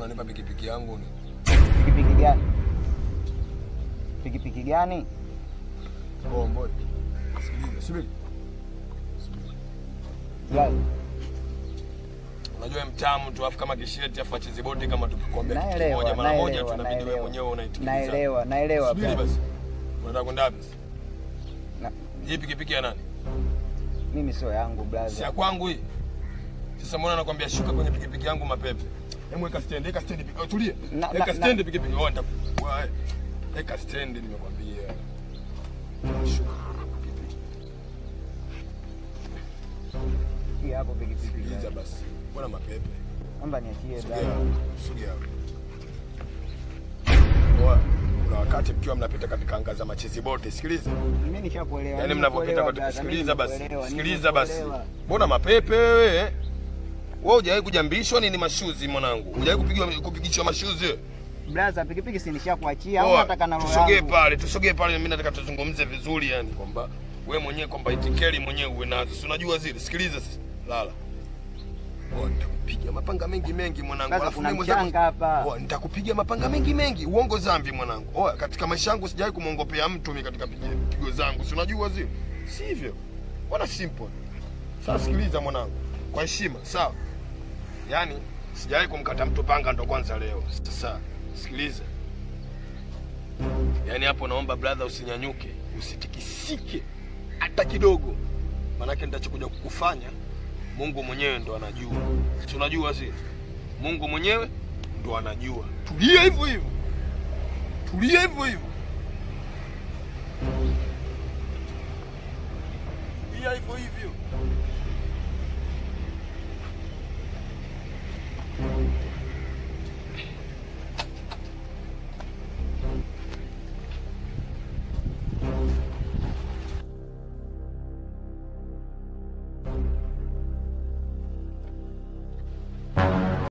Unanipa pikipiki yangu ni? Pikipiki gani? Pikipiki gani? Oh, mbona? Sikiliza, subiri. Subiri. Brother. Unajua mtamu tu afu kama kisheti afu acheze bodi kama tukikwambia kitu kimoja mara moja tunabidi wewe mwenyewe unaitikisa. Naelewa, naelewa. Subiri basi. Unataka kwenda wapi? Na hii pikipiki ya nani? Mimi sio yangu brother. Si ya kwangu hii. Sasa mbona nakwambia shuka kwenye pikipiki yangu mapepe? Hebu weka stand pikipiki. Tulia. Weka stand pikipiki. Wewe nitakuwa. Weka stand nimekwambia. Shuka pikipiki. Hii hapo pikipiki. Sikiliza basi. Mbona mapepe? Naomba niachie brother. Sogea. Poa. Kuna wakati mkiwa mnapita katika anga za machezi bote, sikiliza. Mimi nishakuelewa. Yaani mnapopita katika, sikiliza basi. Sikiliza basi. Mbona mapepe wewe? Wewe hujawahi kujambishwa nini mashuzi mwanangu? Hujawahi kupigishwa mashuzi? Brother, pikipiki si nishakuachia au unataka na roho yangu? Tusogee pale, tusogee pale, mimi nataka tuzungumze vizuri yani kwamba wewe mwenyewe kwamba itikeli mwenyewe uwe nazo. Si unajua zile? Sikiliza sasa. Lala. Oh, nitakupiga mapanga mengi mengi mwanangu. Alafu mimi mchanga hapa. Oh, nitakupiga mapanga mengi mengi. Uongo zambi mwanangu. Oh, katika maisha yangu sijawahi kumuongopea mtu mimi katika pigo zangu. Si unajua zile? Sivyo. Wana simple. Sasa sikiliza mwanangu. Kwa heshima, sawa? Yaani sijawahi kumkata mtu panga ndo kwanza leo. Sasa sikiliza. Yaani hapo naomba brother usinyanyuke, usitikisike hata kidogo. Manake nitachokuja kukufanya Mungu mwenyewe ndo anajua. Si unajua si? Mungu mwenyewe ndo anajua. Tulia hivyo hivyo. Tulia hivyo hivyo. Tulia hivyo hivyo.